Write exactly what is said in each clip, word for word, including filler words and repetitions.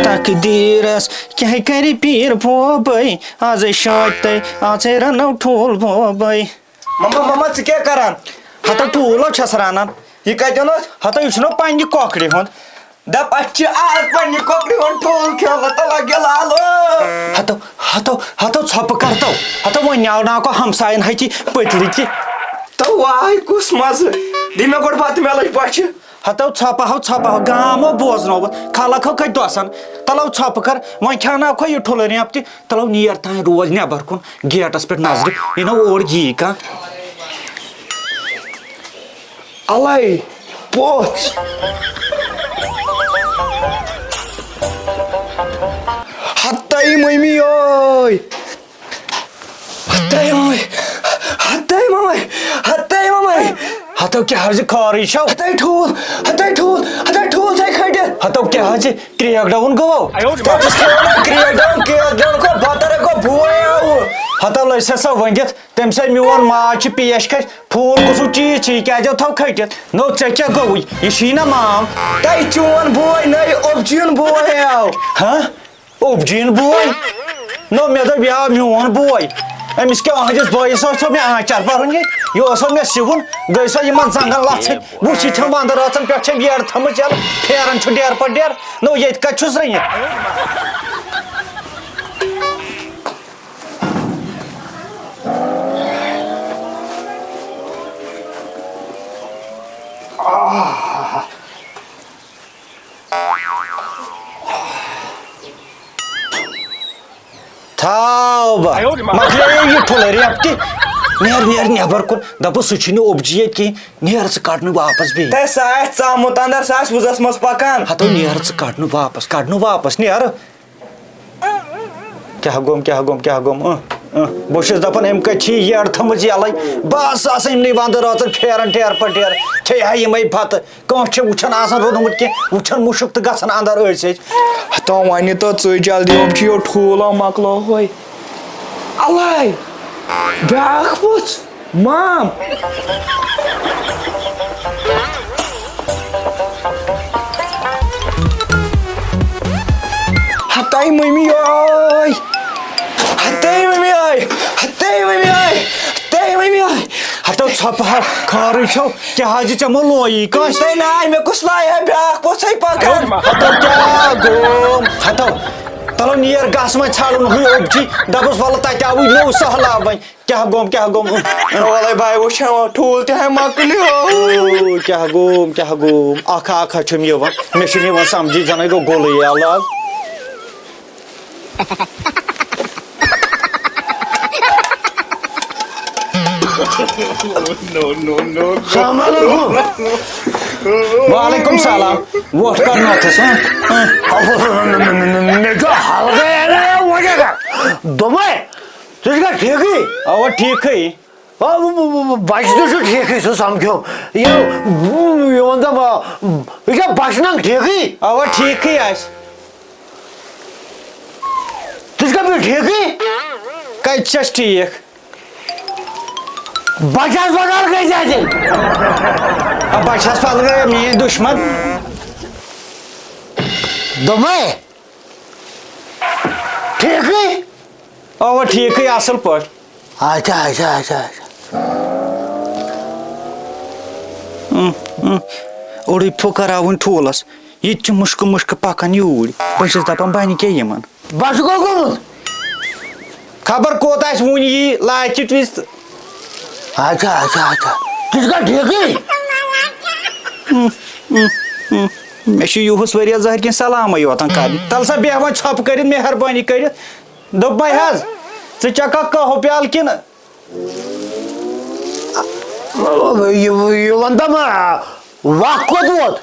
تقدیٖرس کیٛاہ کرِ پیٖر بوبے، آزے شانٛٹہِ تہٕ آزے رنو ٹھوٗل بوبے۔ مما، مما، ژٕ کیٛاہ کران؟ ہتو ٹھوٗل ہو چھس رنان۔ یہِ کتٮ۪ن اوس؟ ہتو یہِ چھُنہ پننہِ کۄکرِ ہُنٛد۔ دپ، اسہِ چھِ آز پننہِ کۄکرِ ہُنٛد ٹھوٗل کھیوٚن، ہتو لگہِ لالو۔ ہتو، ہتو، ہتو ژھۄپہٕ کرتو۔ ہتو وۄنۍ نیاوناوکھو ہمساین ہتی پٔتلہٕ تہِ۔ تو واے کُس مزٕ۔ دِ مےٚ گۄڈٕ بتہٕ، مےٚ لٔج بۄچھِ۔ ہتو ژھۄپہٕ ہو، ژھۄپہٕ ہو، گام ہو بوزنووُتھ، خلق ہو کھٔتۍ دۄسن۔ تلو ژھۄپہٕ کر، وۄنۍ کھیاناوکھو یہِ ٹھُلہٕ ریمپ تہِ۔ تلو نیر تام روز نٮ۪بر کُن، گیٹس پٮ۪ٹھ نظرِ، یہِ نہ اور یی کانٛہہ۔ الے پوٚژھ۔ ہتَے مٔمی ٲے۔ ہتَے مٔمی۔ ہتَے مٔمی۔ ہتَے مٔمی۔ ہتو کیٛاہ حظ یہِ خٲرٕے چھو؟ ہتَے ٹھوٗل۔ ہتَے ٹھوٗل۔ ہتَے ٹھوٗل تھٲے کھٔٹِتھ۔ ہتو کیٛاہ حظ یہِ کرٛیک ڈاوُن گوٚو؟ تٔمِس کھیوٚو نا کرٛیک ڈاوُن، کرٛیک ڈاوُن گوٚو بتر گوٚو بوے آوُر۔ ہتو لٔج سا سۄ ؤنِتھ۔ تٔمۍ سۭتۍ میون ماز چھِ پیش کش، ٹھوٗل کُس ہیوٗ چیٖز چھِ، یہِ کیٛازِ تھاو کھٔٹِتھ؟ نو، ژےٚ کیٛاہ گوٚوُے؟ یہِ چھُے نہ مام۔ تۄہہِ چون بوے نٔے اوٚبجِیُن بوے آو۔ ہہ؟ اوٚبجِیُن بوے؟ نو، مےٚ دوٚپ، یہِ آو میون بوے۔ أمِس کیٛاہ، أہنٛدِس بٲیِس اوس تھوٚو مےٚ آنٛچار بَرُن ییٚتہِ؟ یہِ اوس مےٚ سِوُن، گٔے سۄ یِمَن زنٛگَن لَژھٕنۍ۔ وٕچھ، یہِ چھَم وَندٕ رٲژَن پٮ۪ٹھ چھَم ییرٕ تھٲمٕژ یَلہٕ، پھیران چھُ ڈیرٕ پَتہٕ ڈیرٕ۔ نو، ییٚتہِ کَتہِ چھُس رٔنِتھ؟ تھاو بہٕ۔ مۄکلیو یہِ ٹھُلہٕ ریمپ تہِ۔ نیر، نیر نٮ۪بر کُن۔ دَپُس، سُہ چھُنہٕ اوٚبجی ییٚتہِ کِہیٖنۍ۔ نیر ژٕ کڑنہٕ واپس بیٚیہِ۔ تہٕ سُہ آسہِ ژامُت اندر، سُہ آسہِ وُزس منٛز پکان۔ ہتو نیر ژٕ کڑنہٕ واپس، کڑنہٕ واپس، نیر۔ کیٛاہ گوٚم، کیٛاہ گوٚم، کیٛاہ گوٚم؟ اۭں، اۭں۔ بہٕ چھُس دَپان، أمۍ کَتہِ چھِ یہِ یٔڈ تھٲمٕژ یَلَے؟ بہٕ ہسا آسہٕ یِمنٕے وَندٕ رٲژَن پھیران ٹھیر پَتہٕ ٹھیر۔ کھیٚیہِ ہا یِمَے بَتہٕ۔ کانٛہہ چھُ وٕچھان آسان روٚنمُت کینٛہہ، وٕچھان مُشُک تہٕ گژھان اَندَر أسۍ أسۍ۔ ہتو وۄنۍ تو ژٕے جلدی، یِم چھِ یو ٹھوٗل آو مۄکلو ہوے۔ اَلَے، بیٛاکھ پوٚژھ۔ مام۔ ہتاے مٔمی آے۔ ہتاے مٔمی آے۔ ہتاے مٔمی آے۔ ہتاے مٔمی آے۔ ہتو ژھۄپہٕ ہا خٲرٕے چھو۔ کیٛاہ حظ یہِ ژےٚ مو لویی کٲنٛسہِ؟ تۄہہِ ناے مےٚ کُس لایہِ ہا بیٛاکھ پوٚژھ ہے پکان؟ ہتو کیٛاہ گوٚو؟ ہتو۔ تلو نیر گژھ وۄنۍ ژھانڈُن ہُے اوٚبجی۔ دپُس وَلہٕ تَتہِ آوٕے نوٚو سہلاب وۄنۍ۔ کیٛاہ گوٚم، کیٛاہ گوٚم؟ وَلَے بَے وٕچھو، ٹھوٗل تہِ ہا مۄکلیو۔ اوٗ، کیٛاہ گوٚم، کیٛاہ گوٚم؟ اَکھ ہا، اَکھ ہا چھُم یِوان۔ مےٚ چھُنہٕ یِوان سَمجھی، زَنَے گوٚو گوٚلٕے یَلہٕ آز۔ السلام علیکم۔ وعلیکم السلام۔ وۄٹھ کَڑ نوٚتھَس، ہاں؟ مےٚ چھُ حلقہٕ یَلہٕ وۄنۍ کیٛاہ کَرٕ؟ دوٚپمَے، ژٕ چھُکھا ٹھیٖکٕے؟ اَوا، ٹھیٖکٕے۔ آ، ب-، ب-، ب-، بچہٕ تہِ چھُ ٹھیٖکٕے، سُہ سمکھیوم۔ یہِ، یہِ وَن تہٕ، آ، یہِ چھا بچہٕ ننٛگ ٹھیٖکٕے؟ اَوا، ٹھیٖکٕے آسہِ۔ ژٕ چھُکھا بیٚیہِ ٹھیٖکٕے؟ کَتہِ چھَس ٹھیٖک؟ بچہٕ آسہٕ بغٲر گٔے ژےٚ اَتہِ۔ آ، بچہٕ آسہٕ پَتہٕ گٔے میٛٲنۍ دُشمن۔ دوٚپمَے، ٹھیٖکٕے؟ اَوا، ٹھیٖکٕے، اَصٕل پٲٹھۍ۔ اچھا، اچھا، اچھا، اچھا۔ اۭں، اۭں۔ اوٚڑُے پھُکَر آو وُنہِ ٹھوٗلَس۔ یہِ تہِ چھُ مُشکہٕ مُشکہٕ پَکان یوٗرۍ۔ بہٕ چھُس دَپان، بَنہِ کیٛاہ یِمَن؟ بَس گوٚو گوٚمُت۔ خبر کوٚت آسہِ وُنہِ یی لاتہِ وِزِ تہٕ۔ اچھا، اچھا، اچھا۔ ژٕ چھُکھا ٹھیٖکٕے؟ اۭں، اۭں، اۭں۔ مےٚ چھُ یِہُس واریاہ زہر کِنۍ سلامٕے یوتَن کَرنہِ۔ تَلہٕ سا بیٚہہ وۄنۍ ژھۄپہٕ کٔرِتھ، مہربٲنی کٔرِتھ۔ دوٚپمَے حظ، ژٕ چَکھا قہوٕ پیالہٕ کِنہٕ؟ یہِ، یہِ وَن تہٕ مےٚ، وَق کوٚت ووت؟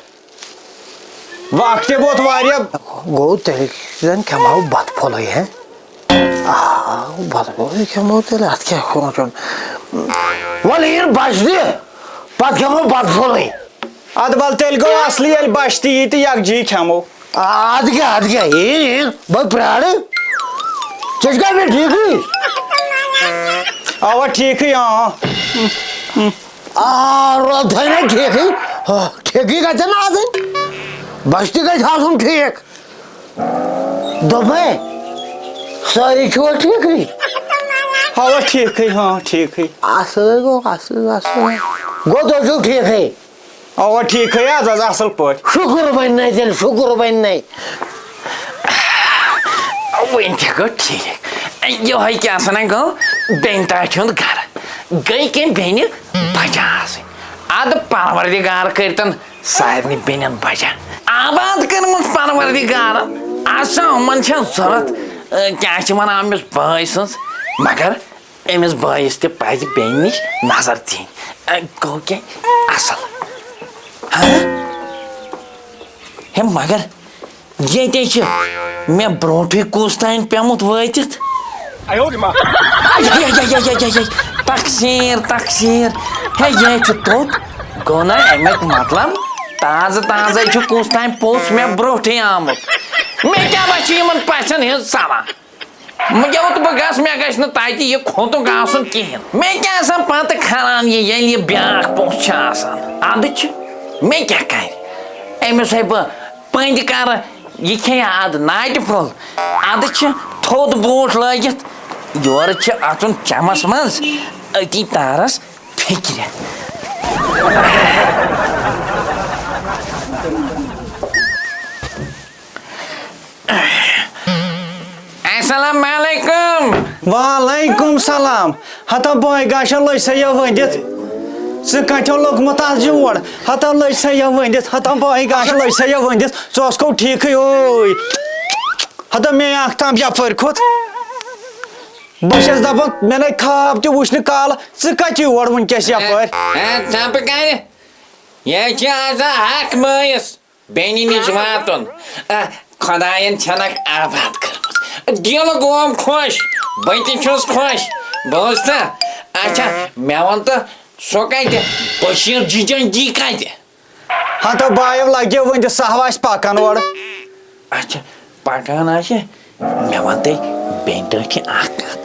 وَق تہِ ووت واریاہ۔ گوٚو تیٚلہِ زَن کھٮ۪مہٕ ہاو بَتہٕ پھوٚلٕے، ہے؟ آ، بَتہٕ پھوٚلٕے کھٮ۪مو تیٚلہِ، اَتھ کیٛاہ کھٮ۪مو کھٮ۪مو؟ وَلہٕ یِن بَچہٕ تہِ، پَتہٕ کھٮ۪مو بَتہٕ پھوٚلٕے۔ اَدٕ وَلہٕ تیٚلہِ گوٚو اَصلٕے، ییٚلہِ بَچہٕ تہِ یی تہٕ یَکجٕے کھٮ۪مو۔ آ، اَدٕ کیٛاہ، اَدٕ کیٛاہ، یِن، یِن، بہٕ پرٛارٕ۔ ژےٚ چھُکھا مےٚ ٹھیٖکٕے؟ اَوا، ٹھیٖکٕے، آ۔ آ، رۄب تھٲینَے ٹھیٖکٕے۔ آ، ٹھیٖکٕے گژھِ نہ آسٕنۍ۔ بَچہٕ تہِ گژھِ آسُن ٹھیٖک۔ دوٚپمَے، سٲری چھِوا ٹھیٖکٕے؟ اَوا، ٹھیٖکٕے، ہاں، ٹھیٖکٕے۔ اَصٕل گوٚو، اَصٕل، اَصٕل۔ گوٚو، تُہۍ چھِو ٹھیٖکٕے؟ اَوا، ٹھیٖکٕے حظ، حظ، اَصٕل پٲٹھۍ۔ شُکُر وۄنۍ نَے تیٚلہِ، شُکُر وۄنۍ نَے۔ وۄنۍ تہِ گوٚو ٹھیٖک۔ یِہوٚے کیٛاہ سا نہ گوٚو، بیٚنہِ ٹاٹھہِ ہُنٛد گَرٕ۔ گٔے کٔمۍ بیٚنہِ بَچہٕ آسٕنۍ۔ اَدٕ پَروَردِگار کٔرۍتَن سارنٕے بیٚنٮ۪ن بَچَن آباد کٔرمٕژ پروردگارن۔ آسا یِمن چھےٚ ضوٚرتھ، اے، کیٛاہ چھِ وَنان أمِس بٲے سٕنٛز، مگر أمِس بٲیِس تہِ پَزِ بیٚنہِ نِش نظر دِنۍ۔ اے، گوٚو کیٛاہ اَصٕل؟ ہاں؟ ہے، مگر ییٚتے چھِ مےٚ برونٛٹھٕے کُس تام پیوٚمُت وٲتِتھ۔ آے، آے، آے، آے، آے، آے، تقسیٖر، تقسیٖر۔ ہے، یہِ ہے چھُ توٚت۔ گوٚو نا اَمیُک مطلب، تازٕ تازَے چھُ کُس تام پوٚژھ مےٚ برونٛٹھٕے آمُت۔ مےٚ کیٛاہ باسہِ یِمَن پَژھٮ۪ن ہٕنٛز ژَلان؟ وۄنۍ یوٚت بہٕ گژھٕ، مےٚ گژھِ نہٕ تَتہِ یہِ کھوٚتُک آسُن کِہیٖنۍ۔ مےٚ کیٛاہ سا پَتہٕ کھران یہِ، ییٚلہِ یہِ بیٛاکھ پوٚژھ چھُ آسان؟ اَدٕ چھِ، مےٚ کیٛاہ کَرِ؟ أمِس ہے بہٕ پٔنٛدۍ کَرٕ، یہِ کھیٚیہِ اَدٕ ناٹہِ پھوٚل، اَدٕ چھِ تھوٚد بوٗٹھ لٲگِتھ، یورٕ چھِ اَژُن چَمَس منٛز، أتی تارَس فِکرِ۔ السلام علیکم۔ وعلیکم سلام۔ ہتا بٲے گاشا لٔج سا یہِ ؤنِتھ۔ ژٕ کتھیو لوٚگمُت آز یور؟ ہتا لٔج سا یہِ ؤنِتھ۔ ہتا بٲے گاشا لٔج سا یہِ ؤنِتھ۔ ژٕ اوسکھو ٹھیٖکھٕے اوے۔ ہتا مے آختاب یپٲرۍ کھوٚت۔ بہٕ چھَس دَپان، مےٚ نے خواب تہِ وٕچھ نہٕ کالہٕ۔ ژٕ کَتہِ یور وٕنکیٚس یَپٲرۍ؟ اے، ژَپہٕ کَرِ۔ یہِ چھِ آسان حق مٲیِس بیٚنہِ نِش واتُن۔ اہ، خۄدایَن چھَنَکھ آباد کٔرمٕژ۔ دِل گوم خۄش، بہٕ تہِ چھُس خۄش۔ بوٗزتھا؟ اچھا، مےٚ وَن تہٕ، سُہ کَتہِ؟ بشیٖر جِجَن جی کَتہِ؟ ہتو بایو لگیو وۄنۍ تہِ سہو آسہِ پکان اورٕ۔ اچھا، پکان آسہِ۔ مےٚ وَن تہٕ بیٚنہِ ٹٲٹھۍ اکھ کتھ۔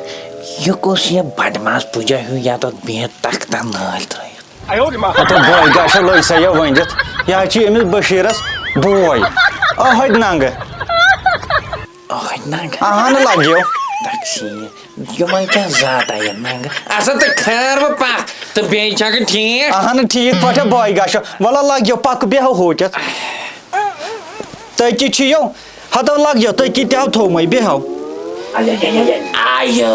یہِ کُس یہِ بڈماز پُجا ہیوٗ یتھ بِہِتھ تختن نٲلۍ ترٲیِتھ؟ ہتو بٲے گاشا لٔج سا یہِ ؤنِتھ۔ یہِ حظ چھُ أمِس بشیٖرس بوے۔ أہَتہِ ننٛگہٕ۔ أہَتہِ ننٛگہٕ؟ اہن لگیو۔ تقسیٖم۔ یِمن کیٛاہ ذات آیہِ ننٛگہٕ؟ اَسا تہٕ کھار وۄنۍ پَکھ تہٕ بیٚیہِ چھَکھ ٹھیٖک۔ اہن ٹھیٖک پٲٹھۍ بٲے گاشا۔ وَلہٕ لَگیو پَکھ بیٚہو ہوٹَس۔ تٔتی چھِیو۔ ہَتو لَگیو تٔتی تہِ ہاو تھوٚومَے بیٚہو۔ آیے۔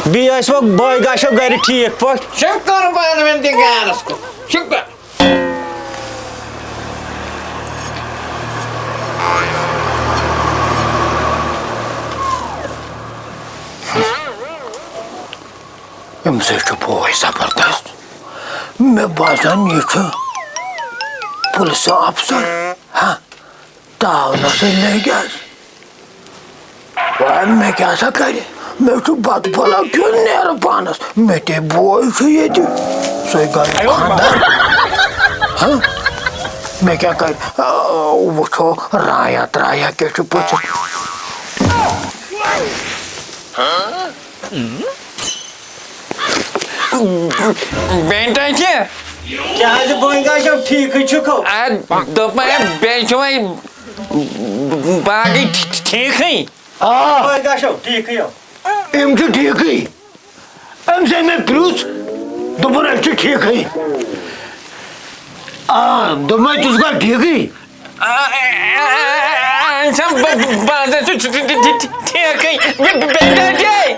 بیٚیہِ ٲسۍ وۄنۍ بٲے گاشو گَرِ ٹھیٖک پٲٹھۍ؟ شُکر پروردگارَس کُن۔ شُکر۔ أمۍ سۭتۍ چھُ بوے زبردست۔ مےٚ باسان، یہِ چھُ پُلسہٕ افسر۔ ہا، تاونَسٕے لٔگۍ آز۔ وۄنۍ مےٚ کیٛاہ سا کَرِ؟ مےٚ چھُ بَتہٕ پھوٚلہ کھیوٚن نیرٕ پانَس۔ مےٚ تے بوے چھُ ییٚتہِ۔ سُے گَرِ خانٛدار۔ ہہ؟ مےٚ کیٛاہ کَرِ؟ آ، وٕچھو رایا ترایا کیٛاہ چھُ پٔژھِس۔ بیٚنہِ ٹاٹھہِ؟ کیٛاہ حظ، بٲے گاشو، ٹھیٖکٕے چھُکھو؟ آ، دوٚپمَے، بیٚیہِ چھُ وۄنۍ باقٕے ٹھِ-، ٹھیٖکٕے؟ آ۔ بٲے گاشو، ٹھیٖکٕے ہو۔ أمۍ چھُ ٹھیٖکٕے۔ أمۍ سٕے مےٚ پرٛژھ، دوٚپُن، أسۍ چھِ ٹھیٖکٕے۔ آ، دوٚپمَے، ژٕ چھُکھا ٹھیٖکٕے؟ آ، آ، آ، آ، آ، چھَم بہٕ، بہٕ، بہٕ ہسا چھُس ٹھِ-، ٹھِ-، ٹھِ-، ٹھِ-، ٹھیٖکٕے۔ بے-، بے-، بیٚنہِ ٹاٹھہِ۔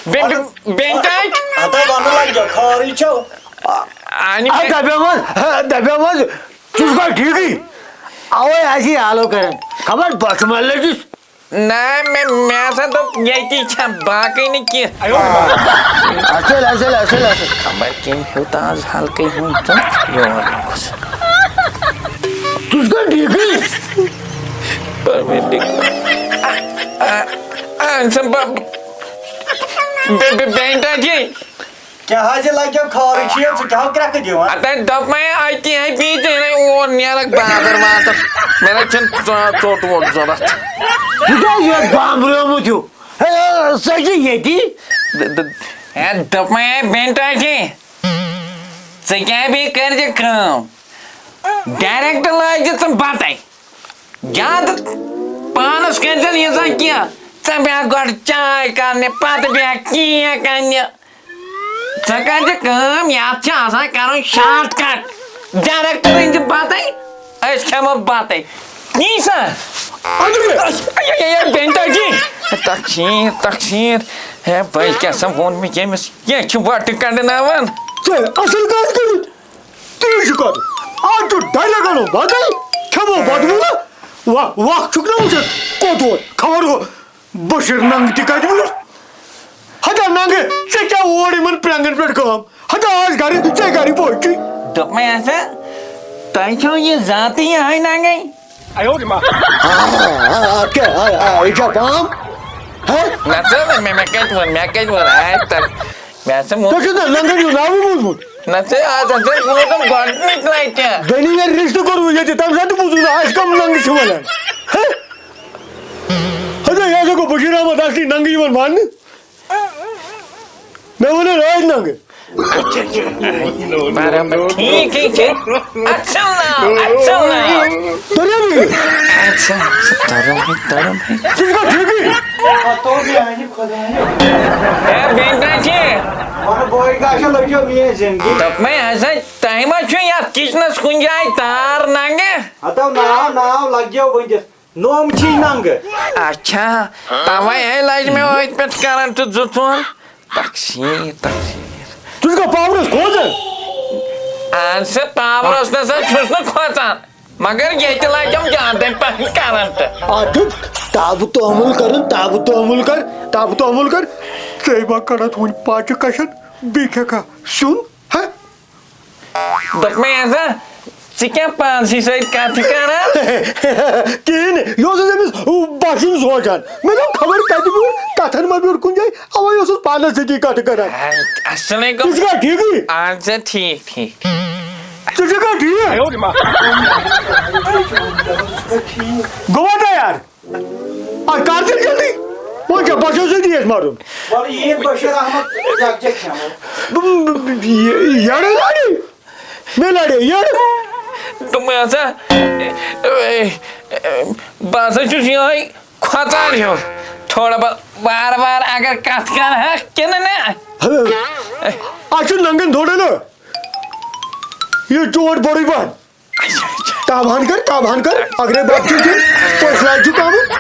بے-، بے-، بیٚنہِ ٹاٹھہِ۔ ہتا وَنُن لَگہِ، خٲرٕے چھَو۔ اَنہِ آ، مےٚ دَپیومَس، ہا، دَپیومَس، ژٕ چھُکھا ٹھیٖکٕے؟ اَوَے آسہِ یہِ آلو کَران۔ خبر بۄچھِ ما لٔجِس؟ نہ، مےٚ، مےٚ ہسا دوٚپ، ییٚتی چھا، باقٕے نہٕ کینٛہہ۔ اَصٕل، اَصٕل، اَصٕل، اَصٕل۔ خبر کٔمۍ ہیوٚت آز ہلکَے ہیوٚن تہٕ یور لوٚگُس۔ ژٕ چھُکھا ٹھیٖکٕے؟ پروردگار۔ آ، آ، آ، سا ب-، بے-، بے-، بیٚنہِ ٹاٹھہِ۔ کیٛاہ حظ یہِ لگیو خٲرٕے چھُ یہِ، ژٕ کیٛاہ ہو کرٛٮ۪کہٕ دِوان؟ اَتھ ہے دوٚپمَے اَتہِ ہَے بیٚیہِ ژےٚ ہے اور نیرَکھ بازر وازر۔ مےٚ نَے چھُنہٕ ژا-، ژوٚٹ ووٚٹ ضوٚرَتھ۔ یہِ کیٛازِ یہِ بامبریومُت ہیوٗ؟ ہے، ہے، سۄ چھِ ییٚتی۔ د-، د-، ہے، دوٚپمَے ہے بیٚنہِ ٹاٹھہِ، ژٕ کیٛاہ بیٚیہِ کٔرۍ زِ کٲم؟ Direct لٲگۍ زِ ژٕ بَتَے۔ زیادٕ پانس کٔرۍ زٮ۪ن یہِ زن کینٛہہ۔ ژٕ بیٚہہ گۄڈٕ چاے کرنہِ، پتہٕ بیٚہہ کینٛہہ کرنہِ۔ ژٕ کر زِ کٲم، یتھ چھِ آسان کرُن شارٹ کٹ۔ ڈایریکٹر أنۍ زِ بتَے، أسۍ کھٮ۪مو بتَے۔ یی سا؟ اے، اے، اے، اے، بینٹا جی۔ تقسیٖم، تقسیٖم۔ ہے، بھائی، کیٛاہ سا ووٚن مےٚ ییٚمِس؟ یہِ چھُ وَٹہٕ کَڑناوان۔ ژےٚ اَصٕل کَتھ کٔرِتھ۔ تی چھُ کَرُن۔ آز چھُ ڈایریکٹ اَنو بَتَے، کھٮ۪مو بَتہٕ وُنہٕ۔ وَ-، وَکھ چھُکھ نہ وٕچھان کوٚت ووت؟ خبر ہُہ بشیٖر ننٛگ تہِ کَتہِ ووت؟ ہتا ننٛگہٕ، ژےٚ کیٛاہ اور یِمَن پرٛنٛگَن پٮ۪ٹھ کٲم؟ ہتا آز گَرِ، ژےٚ گَرِ پوچی۔ دوٚپمَے ہسا، تۄہہِ چھو یہِ ذاتٕے یِہوٚے ننٛگٕے؟ آ، آ، آ، کیٛاہ، آ، آ، یہِ چھا پام؟ ہہ؟ نہ ژٕ، مےٚ، مےٚ کَتہِ ووٚن، مےٚ کَتہِ ووٚن؟ آے تَتھ، مےٚ ہسا ووٚن۔ تۄہہِ چھُو نہ ننٛگَن ہُنٛد ناوٕے بوٗزمُت؟ نہ ژٕ، آز ہسا ووٚنُم گۄڈٕنِچ لَٹہِ۔ دٔلیٖل ییٚلہِ رِشتہٕ کوٚروٕ ییٚتہِ، تَمہِ ساتہٕ تہِ بوٗزُو نہٕ اَسہِ کَم ننٛگہٕ چھِ وَنان۔ ہہ؟ ہتا یہِ ہسا گوٚو بشیٖر احمد اصلی ننٛگہٕ یِوان ماننہٕ۔ مےٚ ووٚن ہے رٲتۍ ننٛگہٕ۔ برابر ٹھیٖک، ٹھیٖک چھِ۔ اَصٕل ناو، اَصٕل ناو۔ تٔرِو نہٕ یہِ۔ اچھا، ترم ہے، ترم ہے۔ ژٕ چھُکھا ٹھیٖکٕے؟ ہے، بیٚنہِ چھِ۔ وَنہٕ بوے کاشا لٔجو میٛٲنۍ زِندگی۔ دوٚپمَے ہسا، تۄہہِ ما چھُو یَتھ کِچنَس کُنہِ جایہِ تار ننٛگہٕ؟ ہتو ناو، ناو لَگیو ؤنِتھ۔ نوم چھی ننٛگہٕ۔ اچھا، توے ہے لجہِ مےٚ أتھۍ پٮ۪ٹھ کرنٹ زٕ ژور۔ تقسیٖم، تقسیٖم۔ ژٕ چھُکھا پاورس کھوژان؟ اہن سا، پاورس نہ سا چھُس نہٕ کھوژان، مگر ییٚتہِ لجم زیادَے پہن کرنٹ۔ آ، تہٕ تابہٕ تومُل کرُن، تابہٕ تومُل کر، تابہٕ تومُل کر۔ ژے ما کڑتھ وُنہِ پاچہِ کشن، بیٚیہِ کھٮ۪کھا سیُن؟ ہہ؟ دوٚپمَے ہسا، ژٕ کیٛاہ پانسٕے سۭتۍ کَتھٕ کران؟ کِہیٖنۍ نہٕ، یہِ اوسُس أمِس باسُن سونٛچان۔ مےٚ دوٚپ، خبر کَتہِ بیوٗٹھ، کَتھَن ما بیوٗٹھ کُنہِ جایہِ، اَوَے اوسُس پانَس سۭتی کَتھٕ کران۔ اَسلے ژٕ چھُکھا ٹھیٖکٕے؟ اَہَن سا، ٹھیٖک، ٹھیٖک۔ ژٕ چھُکھا ٹھیٖک؟ گوٚوا تیار؟ آ، کر تیٚلہِ جلدی۔ وۄنۍ چھا بۄچھو سۭتی اَسہِ مَرُن؟ وَلہٕ یِیِن بشیٖر احمد یَکجہ کھٮ۪مو۔ بہٕ، بہٕ، بہٕ، یہِ، یَڑٕ لَڑِ۔ مےٚ لَڑِ یَڑٕ۔ دوٚپمَے ہسا، اے، اے، اے، بہٕ ہسا چھُس یِہوٚے کھۄژان ہیوٗ۔ تھوڑا بہت وارٕ وارٕ اگر کَتھ کَرٕ ہا کِنہٕ نہ؟ اَتھ چھُ ننٛگَن تھوڑا نہ۔ یہِ چونٛٹھ بوٚڑُے پَہَن۔ تابہان کر، تابہان کر، اگرے بچہ چھُ، پٔژھۍ لال چھُ کامُت۔